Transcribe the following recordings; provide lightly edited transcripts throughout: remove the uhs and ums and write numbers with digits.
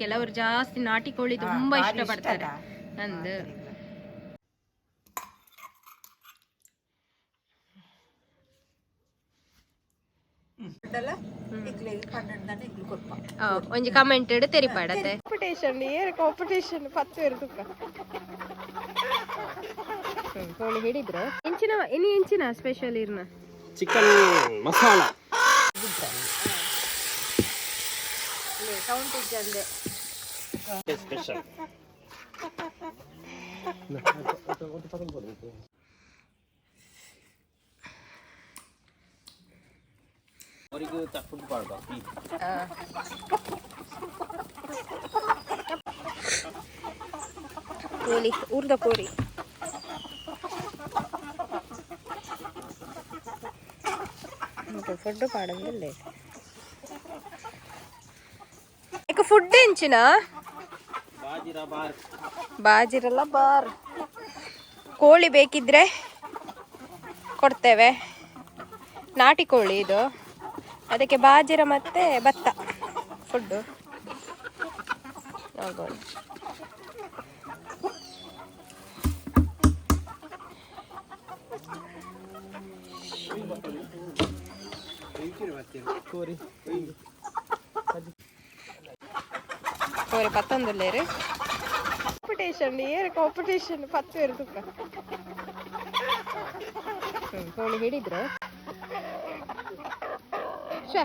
ಕೆಲವರು ಜಾಸ್ತಿ ನಾಟಿ ಕೋಳಿ ತುಂಬಾ ಇಷ್ಟ ಪಡ್ತಾರೆ ಅಂದು. ಒಂಜಿ ಕಮೆಂಟ್ ತೆರಿಪಾಡತ್ತೆ. ಕಾಂಪಿಟೇಷನ್ ಏರ್ ಕಾಂಪಿಟೇಷನ್ ಪತ್ತು ಇರ್ತಕ್ಕ. ಕೋಳಿ ಹಿಡಿದ್ರು. ಎಂಚಿನ ಇನಿ ಎಂಚಿನ ಸ್ಪೆಷಲ್ ಇರ್ನ? ಚಿಕನ್ ಮಸಾಲ. ಕೌಂಟ್ ಇಜ್ಜಂದೆ. ಸ್ಪೆಷಲ್. ಕೋಳಿ, ಊರ್ದ ಕೋರಿ. ಫುಡ್ ಪಾಡಂದಿಲ್ಲ. ಫುಡ್ ಎಂಚಿನ? ಬಾಜಿರಲ್ಲ ಬಾರ್. ಕೋಳಿ ಬೇಕಿದ್ರೆ ಕೊಡ್ತೇವೆ. ನಾಟಿ ಕೋಳಿ ಇದು. ಅದಕ್ಕೆ ಬಾಜಿರ ಮತ್ತೆ ಭತ್ತ ಫುಡ್ಡು. ನೋಡ್ಬೋದು. ಕೋರಿ ಪತ್ತೊಂದುಲ್ಲೇರು. ಕಾಂಪಿಟೇಷನ್ ಏರ್ ಕಾಂಪಿಟೇಷನ್ ಪತ್ತು ಇರ್ತಕ್ಕ. ಕೋಳಿ ಹಿಡಿದ್ರು. ಶ್ಯೆ.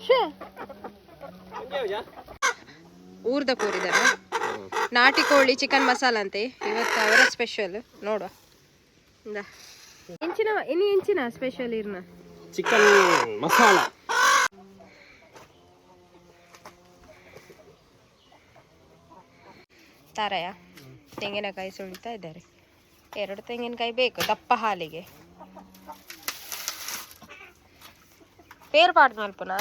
ಶ್ಯೆ. ಊರ್ದ ಕೋರಿದಾರ. ನಾಟಿ ಕೋಳಿ ಚಿಕನ್ ಮಸಾಲ ಅಂತೆ ಇವತ್ತು ಅವರ ಸ್ಪೆಷಲ್. ನೋಡುವ. ಇಂದ. ಎಂಚಿನ ಇನಿ ಎಂಚಿನ ಸ್ಪೆಷಲ್ ಇರ್ನ? ಚಿಕನ್ ಮಸಾಲ. ತಾರಯ ತೆಂಗಿನಕಾಯಿ ಸುಳಿತಾ ಇದ್ದಾರೆ. ಎರಡು ತೆಂಗಿನಕಾಯಿ ಬೇಕು ದಪ್ಪ ಹಾಲಿಗೆ. ಪೇರ್ ಪಾಡ್ ಮಲ್ಪುನ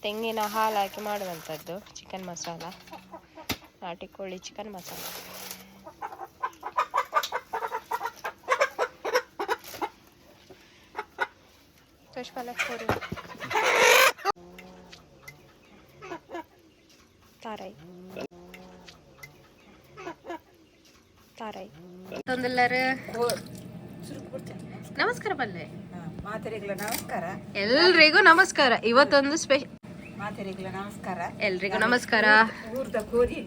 ತೆಂಗಿನ ಹಾಲು ಹಾಕಿ ಮಾಡುವಂಥದ್ದು ಚಿಕನ್ ಮಸಾಲ. ನಾಟಿ ಕೋಳಿ ಚಿಕನ್ ಮಸಾಲ. ಕೋರಿ ತಾರಾಯಿ ತಾರಾಯಿ ತೊಂದಲ್ಲರು. ನಮಸ್ಕಾರ ಪಲ್ಲೆ. ಮಾತೆರೆಗ್ಲ ನಮಸ್ಕಾರ. ಎಲ್ರಿಗೂ ನಮಸ್ಕಾರ. ಇವತ್ತೊಂದು ಸ್ಪೆಷಲ್. ಮಾತೆರೆಗ್ಲ ನಮಸ್ಕಾರ. ಎಲ್ರಿಗೂ ನಮಸ್ಕಾರ. ಊರ್ದ ಕೋರಿ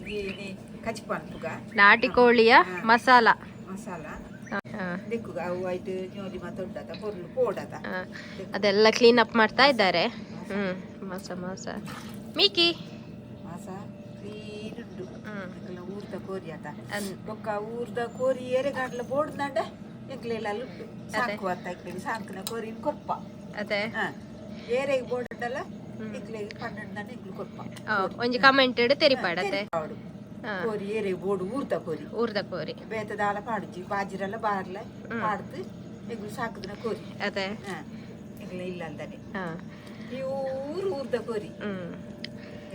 ಕಚ್ಪ ಅನ್ಪುಗ. ನಾಟಿ ಕೋಳಿಯ ಮಸಾಲ. ಮಸಾಲ ದಿಕ್ಕುಗ ಅವು ಆಯ್ತು ಜೋಲಿ ಮಾತೊಡ್ಡದ ಪೊರ್ಲು ಪೋಡದ. ಅದೆಲ್ಲ ಕ್ಲೀನ್ ಅಪ್ ಮಾಡ್ತಾ ಇದ್ದಾರೆ. ಮಸ ಮಸ ಮೀಕಿ. ಮಾಸ ಕ್ಲೀನ್ ಉಂಡು. ಎಂಕಲ್ನ ಊರ್ದ ಕೋರಿ ಆತ. ಬೊಕ್ಕ ಊರ್ದ ಕೋರಿ ಏರೆಗಾಡ್ಲ ಬೋಡ್ದಂಡ ಎಂಕ್ಲೆಲ್ಲ ಉಂಡು ಸಾಕು ಅತ್ತ. ಎಂಕ್ಲೆಗ್ ಸಾಂಕನ ಕೋರಿನ್ ಕೊರ್ಪ. ಅದೇ. ಏರೆಗ್ ಬೋಡಂಡಲ ಎಂಕ್ಲೆಗ್ ಪನ್ನೊಂದು ಎಂಕ್ಲು ಕೊರ್ಪ. ಒಂಜಿ ಕಮೆಂಟ್ ತೆರಿಪಾಡತ್ತೆ. ಪಾಡು ಕೋರಿ ಏರೆಗ್ ಬೋಡು ಊರ್ದ ಕೋರಿ. ಊರ್ದ ಕೋರಿ. ಬೇತೆ ದಾಲ ಪಾಡುಜಿ. ಬಾಜಿರೆಲ್ಲ ಬಾರ್ಲ ಪಾಡ್ದು ಎಂಕ್ಲು ಸಾಕುದಿನ ಕೋರಿ. ಅದೇ. ಎಂಕ್ಲ ಇಲ್ಲ ಅಂದಾನೆ ಈ ಊರು ಊರ್ದ ಕೋರಿ.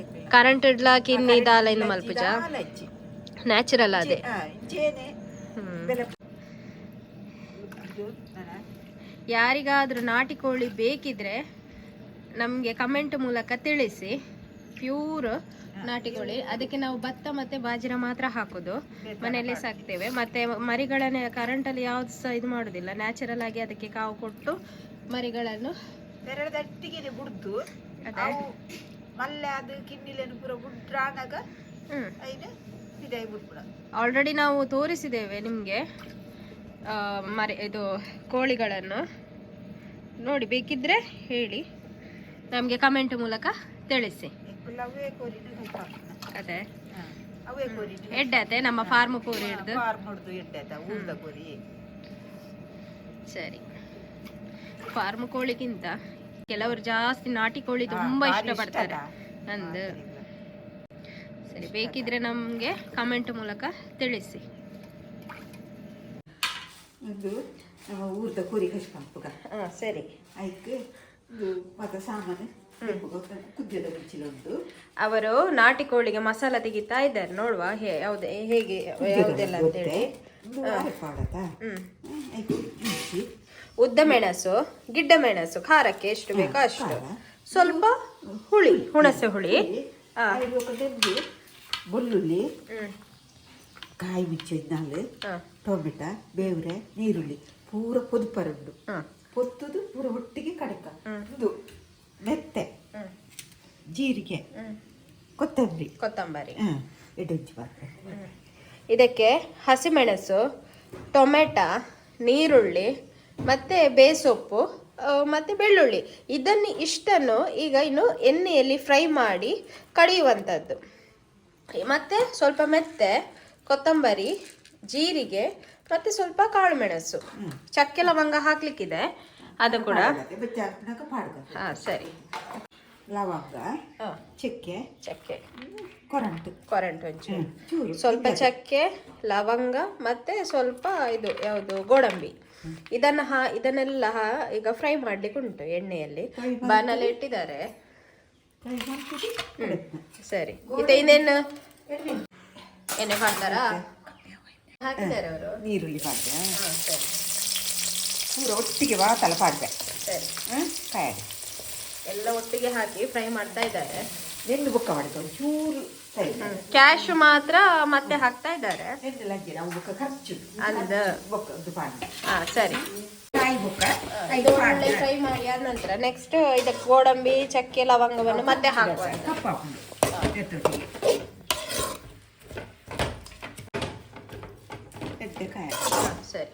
ಎಂಕ್ಲ. ಕರೆಂಟ್ ಇಡ್ಲಾ ಕಿನ್ನಿ ದಾಲ ಇನ್ನು ಮಲ್ಪುಜ. ದಾಲ ಇಜ್ಜಿ. ನ್ಯಾಚುರಲ್ ಅದೇ. ಇಂಚೇನೆ ಬೆಲೆ ಇದು ನನ್ನ ಯಾರಿಗಾದ್ರೂ ನಾಟಿ ಕೋಳಿ ಬೇಕಿದ್ರೆ ನಮಗೆ ಕಮೆಂಟ್ ಮೂಲಕ ತಿಳಿಸಿ. ಪ್ಯೂರ್ ನಾಟಿ ಕೋಳಿ. ಅದಕ್ಕೆ ನಾವು ಭತ್ತ ಮತ್ತೆ ಬಾಜಿರ ಮಾತ್ರ ಹಾಕೋದು. ಮನೆಯಲ್ಲೇ ಸಾಕ್ತೇವೆ. ಮತ್ತೆ ಮರಿಗಳನ್ನೇ ಕರೆಂಟಲ್ಲಿ ಯಾವ್ದು ಸಹ ಇದು ಮಾಡೋದಿಲ್ಲ. ನ್ಯಾಚುರಲ್ ಆಗಿ ಅದಕ್ಕೆ ಕಾವು ಕೊಟ್ಟು ಮರಿಗಳನ್ನು ಬೆರಳದಟ್ಟಿಗೆನೆ ಬುಡ್ದು ಅದೇ. ಅವು ಮಲ್ಲೆ ಅದು ಕಿನ್ನಿಲೇನು ಪೂರ ಬುಡ್ರಾನಾಗ ಐನು ಇದಾಗಿ ಬಿಟ್ಬಿಡ. ಆಲ್ರೆಡಿ ನಾವು ತೋರಿಸಿದ್ದೇವೆ ನಿಮಗೆ ಮರಿ ಇದು ಕೋಳಿಗಳನ್ನು. ನೋಡಿ, ಬೇಕಿದ್ರೆ ಹೇಳಿ, ನಮಗೆ ಕಮೆಂಟ್ ಮೂಲಕ ತಿಳಿಸಿ. ಎಂಕುಲು ಅವೇ ಕೋರಿನ ಕಲ್ಪ. ಅದೇ. ಅವೇ ಕೋರಿನ. ಎಡ್ಡೆ ಅದೇ ನಮ್ಮ ಫಾರ್ಮ್ ಕೋರಿ ಹಿಡ್ದು. ಫಾರ್ಮ್ ಹೊಡ್ದು ಎಡ್ಡೆ ಆತ ಊರ್ದ ಕೋರಿ. ಸರಿ. ಫಾರ್ಮ್ ಕೋಳಿಗಿಂತ ಕೆಲವರು ಜಾಸ್ತಿ ನಾಟಿ ಕೋಳಿ ತುಂಬಾ ಭಾರಿ ಇಷ್ಟಪಡ್ತಾರೆ. ಇಷ್ಟ ಅಂದು. ಸರಿ, ಬೇಕಿದ್ರೆ ನಮಗೆ ಕಮೆಂಟ್ ಮೂಲಕ ತಿಳಿಸಿ. ಒಂದು ನಮ್ಮ ಊರ್ದ ಕೋರಿ ಕಷ್ಟ ಪಂಪುಗ. ಹಾ, ಸರಿ. ಐಕ್ ಇದು ಮತ್ತೆ ಸಾಮಾನು ಕುದ್ಯದ ಮುಚ್ಚಿಲ ಉಂಟು. ಅವರು ನಾಟಿ ಕೋಳಿಗೆ ಮಸಾಲ ತೆಗಿತಾ ಇದ್ದಾರೆ. ನೋಡುವ ಯಾವ್ದು ಹೇಗೆ ಯಾವುದೆಲ್ಲ ಅಂತೇಳಿ. ಒಂದು ಅರೆ ಪಾಡತ. ಐಕ್ ಇഞ്ചಿ. ಉದ್ದ ಮೆಣಸು, ಗಿಡ್ಡ ಮೆಣಸು, ಖಾರಕ್ಕೆ ಎಷ್ಟು ಬೇಕೋ ಅಷ್ಟು, ಸ್ವಲ್ಪ ಹುಳಿ, ಹುಣಸೆ ಹುಳಿ, ಬೆಳ್ಳುಳ್ಳಿ, ಕಾಯಿ ಮಿಚ್ಚಿದ್ನಾಲು, ಟೊಮೆಟೊ, ಬೇವ್ರೆ, ನೀರುಳ್ಳಿ ಪೂರ ಪೊದುಪರುಂಡು. ಪೊತ್ತುದು ಪೂರ ಒಟ್ಟಿಗೆ ಕಡಕ. ಇದು ಮೆತ್ತೆ, ಜೀರಿಗೆ, ಕೊತ್ತಂಬರಿ. ಕೊತ್ತಂಬರಿ. ಎಡಂಚು ಪಾತ್ರೆ. ಇದಕ್ಕೆ ಹಸಿಮೆಣಸು, ಟೊಮೆಟೊ, ನೀರುಳ್ಳಿ ಮತ್ತು ಬೇಸೊಪ್ಪು ಮತ್ತು ಬೆಳ್ಳುಳ್ಳಿ, ಇದನ್ನು ಇಷ್ಟನ್ನು ಈಗ ಇನ್ನು ಎಣ್ಣೆಯಲ್ಲಿ ಫ್ರೈ ಮಾಡಿ ಕಡಿಯುವಂಥದ್ದು. ಮತ್ತು ಸ್ವಲ್ಪ ಮೆತ್ತೆ, ಕೊತ್ತಂಬರಿ, ಜೀರಿಗೆ ಮತ್ತು ಸ್ವಲ್ಪ ಕಾಳುಮೆಣಸು, ಚಕ್ಕೆ ಲವಂಗ ಹಾಕ್ಲಿಕ್ಕಿದೆ, ಅದು ಕೂಡ. ಹಾಂ, ಸರಿ. ಲವಂಗ, ಹಾಂ. ಚಕ್ಕೆ, ಚಕ್ಕೆ, ಕೊರಂಟು. ಕೊರಂಟು ಒಂಚೂರು. ಚೂರು. ಸ್ವಲ್ಪ ಚಕ್ಕೆ, ಲವಂಗ ಮತ್ತೆ ಸ್ವಲ್ಪ ಇದು ಯಾವುದು, ಗೋಡಂಬಿ. ಇದನ್ನ ಇದನ್ನೆಲ್ಲ ಈಗ ಫ್ರೈ ಮಾಡ್ಲಿಕ್ಕೆ ಉಂಟು ಎಣ್ಣೆಯಲ್ಲಿ. ಬಾಣಲೆ ಇಟ್ಟಿದ್ದಾರೆ. ಸರಿ, ಇದು ಇನ್ನೇನು ಎಣ್ಣೆ ಮಾಡ್ತಾರಾ? ಹಾಕಿದ್ದಾರೆ ಅವರು. ನೀರುಳ್ಳಿ ಪಾಡ್ದೆ. ಸರಿ. ಪೂರ ಒಟ್ಟಿಗೆ ವಾತಲ ಪಾಡ್ದೆ. ಸರಿ. ಕಾಯಡಿ. ಎಲ್ಲ ಒಟ್ಟಿಗೆ ಹಾಕಿ ಫ್ರೈ ಮಾಡ್ತಾ ಇದ್ದಾರೆ. ನೆನ್ನು ಬುಕ್ಕ ಮಾಡ್ಕೊ ಚೂರು, ಸರಿ. ಕ್ಯಾಶ್ ಮಾತ್ರ ಮತ್ತೆ ಹಾಕ್ತಾ ಇದ್ದಾರೆ. ನೆನ್ನು ಲಜ್ಜೆ ನಾವು ಬುಕ್ಕ ಖರ್ಚು. ಅಂದ. ಬೊಕ್ಕ ಇದು ಪಾಡ್ದೆ. ಹಾ, ಸರಿ. ಕಾಯಿ ಬುಕ್ಕ. ಇದು ಒಳ್ಳೆ ಫ್ರೈ ಮಾಡಿ ಆದ ನಂತರ ನೆಕ್ಸ್ಟ್ ಇದಕ್ಕೆ ಗೋಡಂಬಿ, ಚಕ್ಕೆ, ಲವಂಗವನ್ನು ಮತ್ತೆ ಹಾಕುವ. ಕಪ್ಪ ಹಾಕೊಂಡು ಎತ್ತೊಟ್ಟಿಗೆ ಎದ್ದೆ ಕಾಯ. ಸರಿ.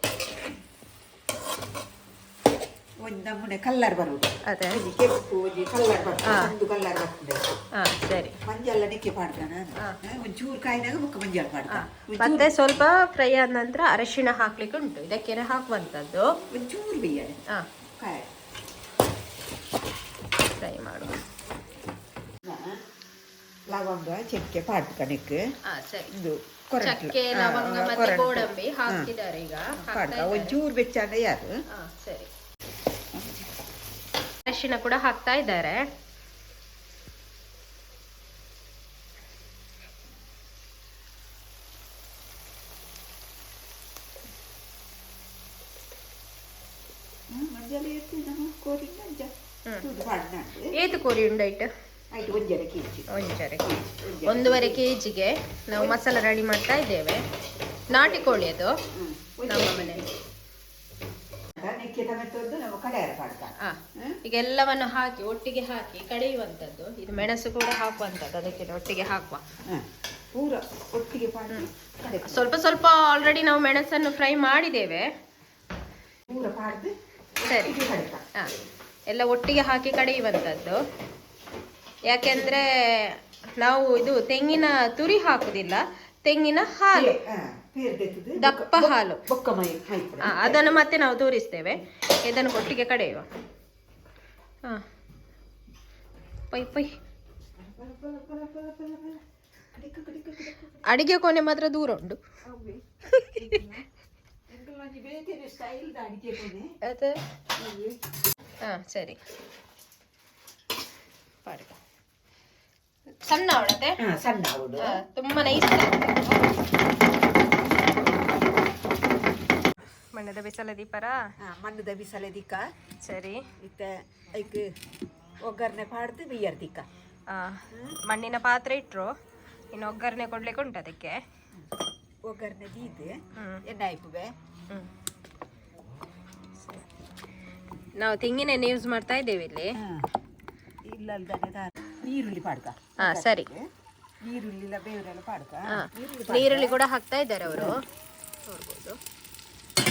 ಒಂದು ನಮೂನೆ ಕಲ್ಲರ್ ಬರುವುದು. ಅದೇ. ಒಂಜಿ ಕೆಂಪು, ಒಂಜಿ ಕಲ್ಲರ್ ಬರ್ತದೆ, ಒಂದು ಕಲ್ಲರ್ ಬರ್ತದೆ. ಹಾ, ಸರಿ. ಮಂಜಲ್ಲ ನೆಕ್ಕೆ ಪಾಡ್ದ ನಾನು. ಒಂಚೂರು ಕಾಯಿನಾಗ ಬೊಕ್ಕ ಮಂಜಲ್ ಪಾಡ್ದ. ಮತ್ತೆ ಸ್ವಲ್ಪ ಫ್ರೈ ಆದ ನಂತರ ಅರಶಿಣ ಹಾಕ್ಲಿಕ್ಕೆ ಉಂಟು. ಇದಕ್ಕೇನೆ ಹಾಕುವಂತದ್ದು. ಒಂಚೂರು ಬೇಯನೆ. ಕಾಯ. ಫ್ರೈ ಮಾಡುವ. ಲವಂಗ, ಚಕ್ಕೆ ಪಾಡ್ದು ಕಣಕ್ಕೆ. ಹಾ, ಸರಿ. ಇದು ಕೊರಂಟ್ಲ. ಚಕ್ಕೆ, ಲವಂಗ ಮತ್ತೆ ಕೊರಂಟು. ಗೋಡಂಬಿ ಹಾಕಿದ್ದಾರೆ ಈಗ ಹಾಕ್ತಾ ಪಾಡ್ದ. ಇದ್ದಾರೆ. ಒಂಚೂರು ಬೆಚ್ಚಾಂಡ ಯಾರು. ಹಾ, ಸರಿ. ಅರಿಶಿಣ ಕೂಡ ಹಾಕ್ತಾ ಇದ್ದಾರೆ. ಮಂಜಲ್ ಎತ್ತು ನಮ್ಮ ಕೋರಿ ಮಂಜ ತೂದು ಪಾಡ್ದ. ಏತು ಕೋರಿ ಉಂಡೈಟ್? ಆಯ್ತು, ಒಂಜರೆ ಕೆಜಿ. ಒಂಜರೆ, 1.5 ಕೆಜಿಗೆ ನಾವು ಮಸಾಲ ರೆಡಿ ಮಾಡ್ತಾ ಇದ್ದೇವೆ. ನಾಟಿ ಕೋಳಿ ಅದು ನಮ್ಮ ಮನೆಯಲ್ಲಿ. ನೆಕ್ಕೆ ಟೊಮೆಟೊದ್ದು ನಮ್ಮ ಕಡೆಯಾರ ಪಾಡ್ದ. ಈಗ ಎಲ್ಲವನ್ನು ಹಾಕಿ ಒಟ್ಟಿಗೆ ಹಾಕಿ ಕಡೆಯುವಂಥದ್ದು. ಇದು ಮೆಣಸು ಕೂಡ ಹಾಕುವಂಥದ್ದು, ಅದಕ್ಕೆ ಒಟ್ಟಿಗೆ ಹಾಕುವ. ಪೂರ ಒಟ್ಟಿಗೆ ಪಾಡಿ ಕಡೆ. ಸ್ವಲ್ಪ ಸ್ವಲ್ಪ ಆಲ್ರೆಡಿ ನಾವು ಮೆಣಸನ್ನು ಫ್ರೈ ಮಾಡಿದ್ದೇವೆ. ಪೂರ ಪಾಡ್ದು. ಸರಿ. ಕಡೆತ. ಎಲ್ಲ ಒಟ್ಟಿಗೆ ಹಾಕಿ ಕಡೆಯುವಂಥದ್ದು. ಯಾಕೆಂದ್ರೆ ನಾವು ಇದು ತೆಂಗಿನ ತುರಿ ಹಾಕುದಿಲ್ಲ, ತೆಂಗಿನ ಹಾಲು, ದಪ್ಪ ಹಾಲು. ಬೊಕ್ಕ ಮೈ ಮೈ. ಅದನ್ನು ಮತ್ತೆ ನಾವು ತೋರಿಸ್ತೇವೆ. ಇದನ್ನು ಒಟ್ಟಿಗೆ ಕಡೆಯುವ. ಹಾ, ಪೈ ಪೈ. ಅಡಿಗೆ ಕೋಣೆ ಮಾತ್ರ ದೂರ ಉಂಟು. ಅದೇ. ಹಾ, ಸರಿ, ಪಾಡ್ಕ. ಸಣ್ಣ ಅವಳತೆ. ಸಣ್ಣ ಅವಳು. ತುಂಬಾ ನೈಸ್. ಮಣ್ಣದ ಬಿಸಲ ದೀಪರ. ಮಣ್ಣದ ಬಿಸಲೆ ದಿಕ್ಕ. ಸರಿ. ಇತ್ತ ಐಕ್ ಒಗ್ಗರಣೆ ಪಾಡ್ದು ಬಿಯ್ಯರ್ ದಿಕ್ಕ. ಮಣ್ಣಿನ ಪಾತ್ರೆ ಇಟ್ಟರು, ಇನ್ನು ಒಗ್ಗರಣೆ ಕೊಡ್ಲಿಕ್ಕೆ ಉಂಟು ಅದಕ್ಕೆ. ಒಗ್ಗರಣೆ ದೀದ್ ಎಣ್ಣೆ ಆಯ್ಪುವೆ. ನಾವು ತೆಂಗಿನ ಎಣ್ಣೆ ಯೂಸ್ ಮಾಡ್ತಾ ಇದ್ದೇವೆ ಇಲ್ಲಿ. ಇಲ್ಲ, ನೀರುಳ್ಳಿ ಪಾಡ್ಕ. ಹಾ, ಸರಿ. ನೀರುಳ್ಳಿ, ಬೇರೆಲ್ಲ ಪಾಡ್ಕ. ನೀರುಳ್ಳಿ ಕೂಡ ಹಾಕ್ತಾ ಇದ್ದಾರೆ ಅವರು, ನೋಡ್ಬೋದು.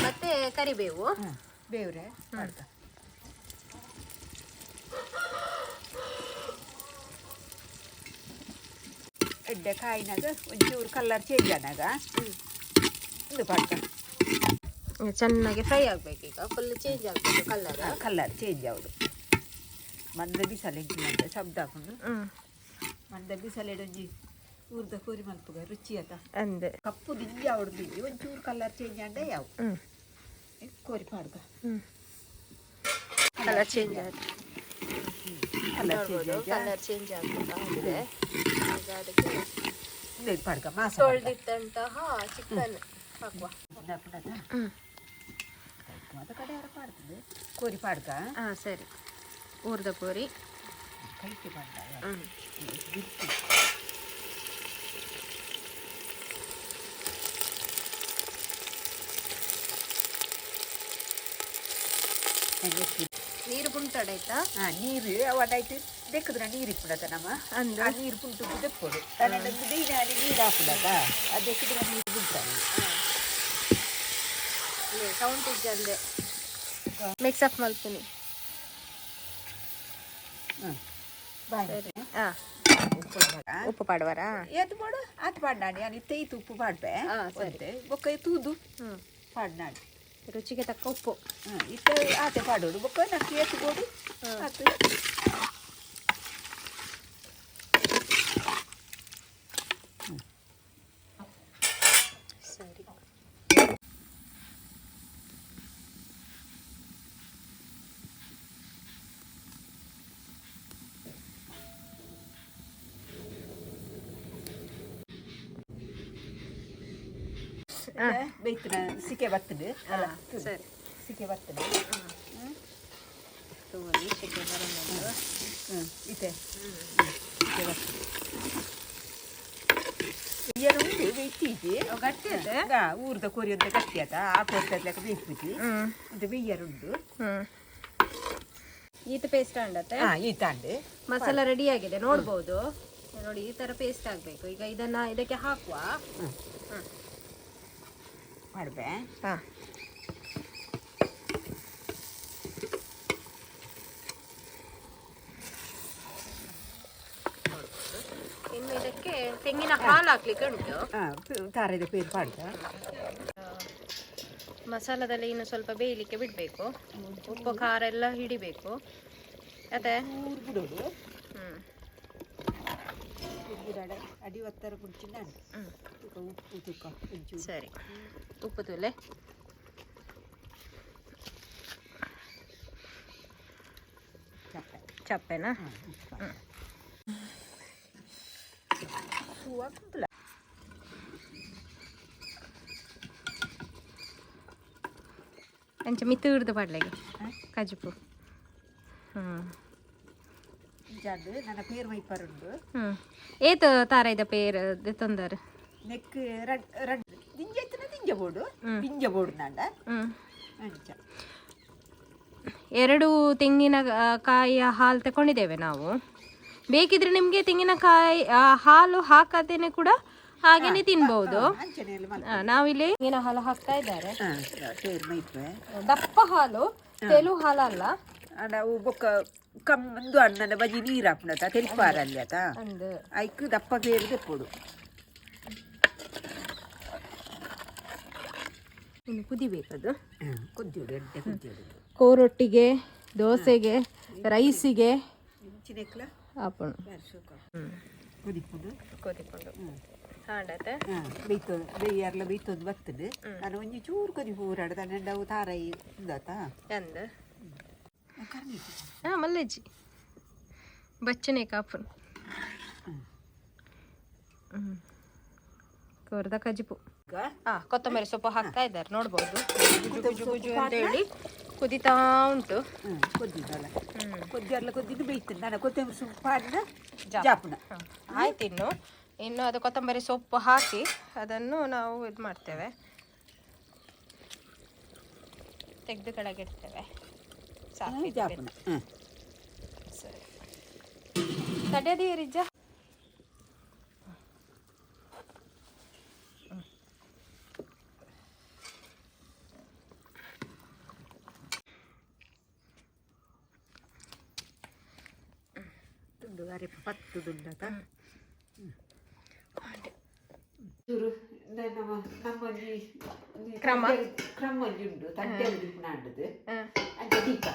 ಮತ್ತೆ ಕರಿಬೇವು. ಬೇವ್ರೆ ಪಾಡ್ಕ. ಎಡ್ಡೆ ಕಾಯಿನಾಗ ಒಂಚೂರು ಕಲರ್ ಚೇಂಜ್ ಆನಾಗ ಇದು ಪಾಡ್ಕ. ಚೆನ್ನಾಗಿ ಫ್ರೈ ಆಗ್ಬೇಕು ಈಗ, ಫುಲ್ ಚೇಂಜ್ ಆಗ್ಬೇಕು ಕಲರ್. ಕಲರ್ ಚೇಂಜ್ ಆವಡು. ಮಂದ ಬಿಸಲೆ ಶಬ್ದ ಹಾಕೊಂಡು ಮಂದ ಬಿಸಲೆಡೊಂಜಿ ಊರ್ದ ಕೋರಿ ಮಲ್ಪುಗ ರುಚಿ ಆತ. ಅಂದೆ. ಕಪ್ಪು ದಿಂಜ ಅವಡು ದಿಂಜಿ ಒಂಚೂರು ಕಲರ್ ಚೇಂಜ್ ಆಂಡ ಯಾವ ಕೋರಿ ಪಾಡ್ಗ. ಕಲರ್ ಚೇಂಜ್ ಆಯ್ತು. Colour change. ಕಲರ್ ಚೇಂಜ್ ಆಗ್ತಾ ಇದೆ. ಈಗ ಅದಕ್ಕೆ ಆಯ್ತು, ಪಾಡ್ಗ ಮಾಸ. ತೊಳೆದಿಟ್ಟಂತಹ ಚಿಕನ್ ಹಾಕುವ. ಮಾತ ಕಡೆ ಯಾರ ಪಾಡ್ತದೆ ಕೋರಿ ಪಾಡ್ಕ. ಹಾಂ, ಸರಿ, ಊರ್ದ ಕೋರಿ. ಕೈಗೆ ಪಾಡ್ದ. ಹ್ಞೂ. ಬಿಟ್ಟು. ನೀರು ಪುಂಟಡಾಯ್ತಾ? ಹಾ, ನೀರು ಅವನಾಯ್ತು ದೆಕ್ಕದ್ರ ನೀರು ಇಪ್ಪುಡತ ನಮ್ಮ. ಅಂದು. ಆ ನೀರು ಪುಂಟು ದೆಪ್ಪೊಡು ತನ್ನ ಬೇಯ್ನಾಡಿ ನೀರು ಹಾಕುಡತ ಅದು ದೆಕ್ಕದ್ರ ನೀರು ಬಿಡ್ತಾರೆ. ಸೌಂಡ್ ಇಜ್ಜಂದೆ ಮಿಕ್ಸ್ ಅಪ್ ಮಲ್ಪುನಿ. ಹ್ಞೂ, ಬಾಯ್. ಹಾಂ. ಉಪ್ಪು ಪಾಡ. ಉಪ್ಪು ಪಾಡುವರಾ? ಏತ್ ಪಾಡು ಆತ್ ಪಾಡ್ನಾಡಿ ನಾನು ಇತ್ತೆ ಈತ್ ಉಪ್ಪು ಪಾಡ್ಪೆ. ಹಾ, ಸರಿ. ಒಂತೆ ಬೊಕ್ಕ ತೂದು ಹ್ಞೂ ಪಾಡ್ನಾಡಿ. ರುಚಿಗೆ ತಕ್ಕ ಉಪ್ಪು. ಹ್ಞೂ, ಇತ್ತೆ ಆತೆ ಪಾಡೋಡು, ಬೊಕ್ಕ ನಂಗೆ ಏತ್ ಬೋಡು ಆತು. ಸರಿ. ಬೇಯ್ತಿನ ಸಿಕೆ ಬರ್ತದೆ ಅಲ್ಲ ತೂದು. ಸರಿ. ಸಿಕೆ ಬರ್ತದೆ. ತಗೊಳ್ಳಿ, ಸೆಕೆ ಬರೋದು. ಹ್ಞೂ, ಇತ್ತೆ ಸಿಕೆ ಬರ್ತದೆ. ಏನು ಉಂಟು ಬೇಯ್ತೀಜಿ. ಗಟ್ಟಿ ಇದೆ. ಊರ್ದ ಕೋರಿ ಅಂತ ಗಟ್ಟಿ ಆತ, ಆ ಕೋರಿ ತದ್ಲಕ್ಕ ಬೇಯ್ಪುಜಿ. ಹ್ಞೂ ಇದು ಬೇಯ್ಯರುಂಡು. ಹ್ಞೂ, ಈತ ಪೇಸ್ಟ್ ಅಂಡತ್ತೆ. ಹಾ, ಈ ತಾಂಡು. ಮಸಾಲ ರೆಡಿ ಆಗಿದೆ, ನೋಡ್ಬೋದು. ನೋಡಿ, ಈ ತರ ಪೇಸ್ಟ್ ಆಗಬೇಕು. ಈಗ ಇದನ್ನ ಇದಕ್ಕೆ ಹಾಕುವ. ಮಾಡ್ಬೆ. ಹಾ. ಇನ್ನು ಇದಕ್ಕೆ ತೆಂಗಿನ ಹಾಲು ಹಾಕ್ಲಿಕ್ಕೆ ಉಂಟು. ಹಾ, ತಾರದ ಪೇರು ಪಾಡ್ದ. ಮಸಾಲದಲ್ಲಿ ಇನ್ನು ಸ್ವಲ್ಪ ಬೇಯಲಿಕ್ಕೆ ಬಿಡಬೇಕು, ಉಪ್ಪು ಖಾರ ಎಲ್ಲ ಹಿಡಿಬೇಕು ಅದೇ. ಊರು ಬಿಡೋದು. ಹ್ಮ್. ಬಿಡಾಡ ಅಡಿ ಒತ್ತರ ಕುಡ್ಚಿನ. ಹ್ಮ್. ತುಕ ಉಪ್ಪು ತುಕ ಒಂಚೂರು. ಸರಿ, ಉಪ್ಪು ತುಲೆ. ಚಪ್ಪೆ. ಚಪ್ಪೆನಾ? ಹಾ, ಉಪ್ಪು ಪಾಡ್ದ. ಹೂವು ಕುಂತಲ. ಅಂಚ ಮಿತ್ತು ಹಿಡ್ದು ಪಾಡ್ಲೆಗೆ ಕಜಿಪು. ಹ್ಞೂ. ಇಂಚಾಂಡು ನನ್ನ ಪೇರು ಮೈಪರುಂಡು. ಹ್ಞೂ, ಏತ್ ತಾರಾಯ್ದ ಪೇರ್ ತೊಂದರೆ? ನೆಕ್ ರಡ್ ರಡ್ ದಿಂಜ ಇತ್ತನ ದಿಂಜ ಬೋಡು ದಿಂಜ ಬೋಡು ನಾಂಡ. ಹ್ಞೂ. ಅಂಚ. ಎರಡು ತೆಂಗಿನ ಕಾಯಿಯ ಹಾಲು ತಗೊಂಡಿದ್ದೇವೆ ನಾವು. ಬೇಕಿದ್ರೆ ನಿಮಗೆ ತೆಂಗಿನಕಾಯಿ ಹಾಲು ಹಾಕದೇನೆ ಕೂಡ ಹಾಗೇನೆ ತಿನ್ಬಹುದು. ಅಂಚನೆ ಎಲ್ಲ ಮಲ್ಪ. ನಾವಿಲ್ಲಿ ತೆಂಗಿನ ಹಾಲು ಹಾಕ್ತಾ ಇದ್ದಾರೆ. ಹಾ, ಪೇರು ಮೈಪೆ. ದಪ್ಪ ಹಾಲು, ತೆಲು ಹಾಲಲ್ಲ. ಅವು ಬೊಕ್ಕ ಕಮ್ ಒಂದು ಅಣ್ಣನ ಬಜಿ ನೀರು ಹಾಪುಣತ ತೆಲ್ಪಾರಲ್ಲಿ ಆತ. ಒಂದು ಐಕ್ ದಪ್ಪ ಪೇರು ದೆಪ್ಪೊಡು. ಇನ್ನು ಕುದಿಬೇಕದು. ಕೊದ್ದಿಡು, ಎಡ್ಡೆ ಕೊದ್ದಿಡು. ಕೋರೊಟ್ಟಿಗೆ, ದೋಸೆಗೆ, ರೈಸಿಗೆ ಇಂಚಿನೆಕ್ಲ. ಆಪುಣು. ಕುದಿಪುಡು. ಕೊದಿಕೊಂಡು ಹಾಡತ್ತೆ. ಹಾಂ, ಬೇಯ್ತು, ಬೇಯ್ಯಾರ್ಲ ಬೇಯ್ತೊಂದು ಬರ್ತದೆ. ನಾನು ಒಂಜಿ ಚೂರು ಕೊದಿಪು ಊರಾಡ ತನ್ನಂಡವು ತಾರೈ ಉಂದಾತ. ಅಂದ ಹಾಂ, ಮಲ್ಲಜ್ಜಿ ಬಚ್ಚನೆ ಕಾಪುನು ಕೋರ್ದ ಕಜಿಪು. ಹಾ, ಕೊತ್ತಂಬರಿ ಸೊಪ್ಪು ಹಾಕ್ತಾ ಇದ್ದಾರೆ, ನೋಡ್ಬೋದು. ಗುಜು ಗುಜು ಗುಜು ಅಂತ ಹೇಳಿ ಕುದಿತಾ ಉಂಟು. ಹ್ಞೂ, ಕೊದ್ದಿದ್ದಲ್ಲ, ಕೊದ್ದಿಯರ್ಲ ಕೊದ್ದಿದ್ದು ಬೇಯ್ತದೆ. ನಾನು ಕೊತ್ತಂಬರಿ ಸೊಪ್ಪು ಪಾಡಿನ ಜಾಪುನ. ಹಾ, ಆಯ್ತು. ಇನ್ನು ಇನ್ನು ಅದು ಕೊತ್ತಂಬರಿ ಸೊಪ್ಪು ಹಾಕಿ ಅದನ್ನು ನಾವು ಇದು ಮಾಡ್ತೇವೆ, ತೆಗೆದು ಕೆಳಗೆ ಇಡ್ತೇವೆ. ಸಾಕು ಇದು. ಜಾಪುನ, ಹ್ಞೂ. ಸರಿ, ತಡೆಯದಿ ರಿಜ್ಜ. ತುಂಡು ಅರೆ ಪತ್ತು ದುಂಡತ ಚೂರು ನಮ್ಮ ನಮ್ಮಲ್ಲಿ ಕ್ರಮ. ಕ್ರಮ ಒಂಜಿ ಉಂಡು, ತಡ್ಡೆ ಉಂಡು ಅಂಚ ದೀಪ.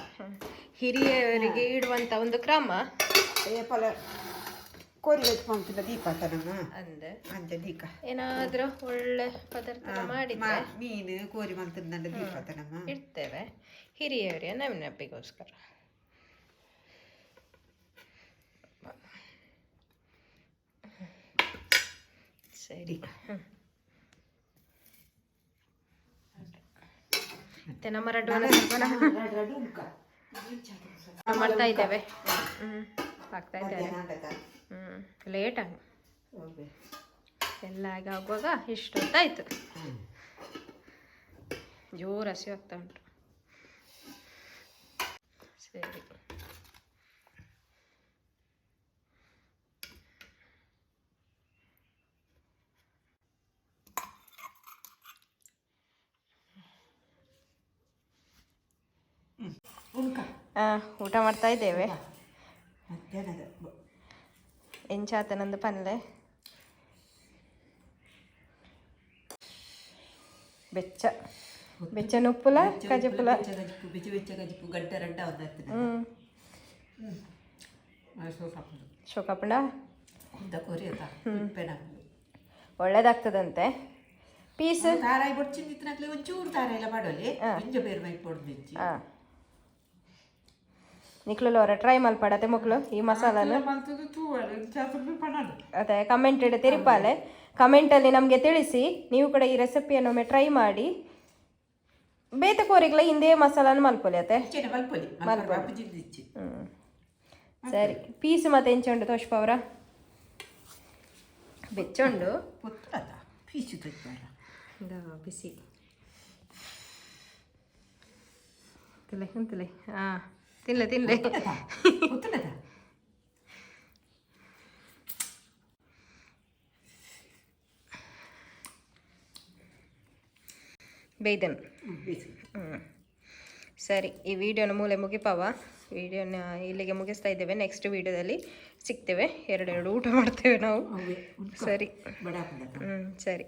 ಹಿರಿಯರಿಗೆ ಇಡುವಂತ ಒಂದು ಕ್ರಮ. ಏಪಲ ಕೋರಿ ಪಂಪಿನ ದೀಪ ಆತ ನಮ್ಮ. ಅಂದೆ. ಅಂಚ ದೀಕ. ಏನಾದ್ರೂ ಒಳ್ಳೆ ಪದಾರ್ಥ ಮಾಡಿದ್ರೆ ಮೀನು ಕೋರಿ ಮಂತಂದ ದೀಪ ಆತ ನಮ್ಮ. ಇಡ್ತೇವೆ ಹಿರಿಯವರಿಗೆ ನೆನಪಿಗೋಸ್ಕರ. ಸರಿ. ನಮ್ಮ ರಡ್ಡು ಮಾಡ್ತಾ ಇದ್ದೇವೆ. ಆಗ್ತಾ ಇದ್ದಾರೆ. ಲೇಟ್ ಆಗಿ ಎಲ್ಲ ಆಗ ಆಗುವಾಗ ಇಷ್ಟು ಹೊತ್ತಾಯ್ತು. ಜೋರು ಹಸಿವು ಆಗ್ತಾ ಉಂಟು. ಸರಿ. ಊಟ ಮಾಡ್ತಾ ಇದ್ದೇವೆ. ಮಧ್ಯಾಹ್ನದ. ಎಂಚಾತನಂದು ಪನ್ಲೆ. ಬೆಚ್ಚ ಬೆಚ್ಚ ನುಪ್ಪುಲ ಕಜಪುಲ. ಬೆಚ್ಚ ಗಜಿಪು, ಬೆಚ್ಚ ಬೆಚ್ಚ ಗಜಿಪು, ಗಂಟೆ ರಡ್ಡ ಒಂದಾಗ್ತದೆ. ಶೋಕಪಂಡ. ಉದ್ದ ಕೋರಿ ಅತ್ತ ಉಪ್ಪೇನ. ಒಳ್ಳೇದಾಗ್ತದಂತೆ ಪೀಸ್. ತಾರಾಯಿ ಬೊಡ್ಚಿಂದಿತ್ತನಾಗ್ಲಿ ಒಂಚೂರು ತಾರಾಯಿ ಎಲ್ಲ ಮಾಡೋಲಿ, ಇಂಜ ಬೇರೆ ಮೈ ಪೊಡ್ದಿಚ್ಚಿ. ಹಾಂ, ನಿಕ್ಲುಲ ಅವರ ಟ್ರೈ ಮಲ್ಪಡತೆ ಮಕ್ಕಳು ಈ ಮಸಾಲಾನ. ಅದೇ ಕಮೆಂಟ್ ಇಡ ತಿರುಪಾಲೆ, ಕಮೆಂಟಲ್ಲಿ ನಮಗೆ ತಿಳಿಸಿ. ನೀವು ಕೂಡ ಈ ರೆಸಿಪಿಯನ್ನು ಒಮ್ಮೆ ಟ್ರೈ ಮಾಡಿ. ಬೇತ ಕೋರಿಗ್ಲ ಹಿಂದೆ ಮಸಾಲಾನ ಮಲ್ಪೊಲಿ ಅತ್ತೆ. ಇಚ್ಚೆನೆ ಮಲ್ಪೊಲಿ, ಮಲ್ಪೊಲಿ ಅಪ್ಪುಜಿಂದಿಚ್ಚಿ. ಸರಿ, ಪೀಸ್ ಮತ್ತೆ ಎಂಚುಂಡು ತೋಷ್ಪವರ? ಬೆಚ್ಚುಂಡು. ಪೊತ್ತದ ಪೀಸು ತೆಗ್ದಾರ. ಬಿಸಿ. ತಿನ್ಲೆ ತಿನ್ಲೆ, ಹಾಂ, ತಿನ್ಲೆ ತಿನ್ಲೆ. ಪೊತ್ತದ. ಬೇಯ್ದನ್. ಬೀಸು. ಸರಿ, ಈ ವಿಡಿಯೋನ ಮೂಲೆ ಮುಗಿಪಾವ. ವಿಡಿಯೋನ ಇಲ್ಲಿಗೆ ಮುಗಿಸ್ತಾ ಇದ್ದೇವೆ. ನೆಕ್ಸ್ಟ್ ವಿಡಿಯೋದಲ್ಲಿ ಸಿಗ್ತೇವೆ. ಎರಡೆರಡು ಊಟ ಮಾಡ್ತೇವೆ ನಾವು. ಸರಿ. ಬಡ. ಸರಿ.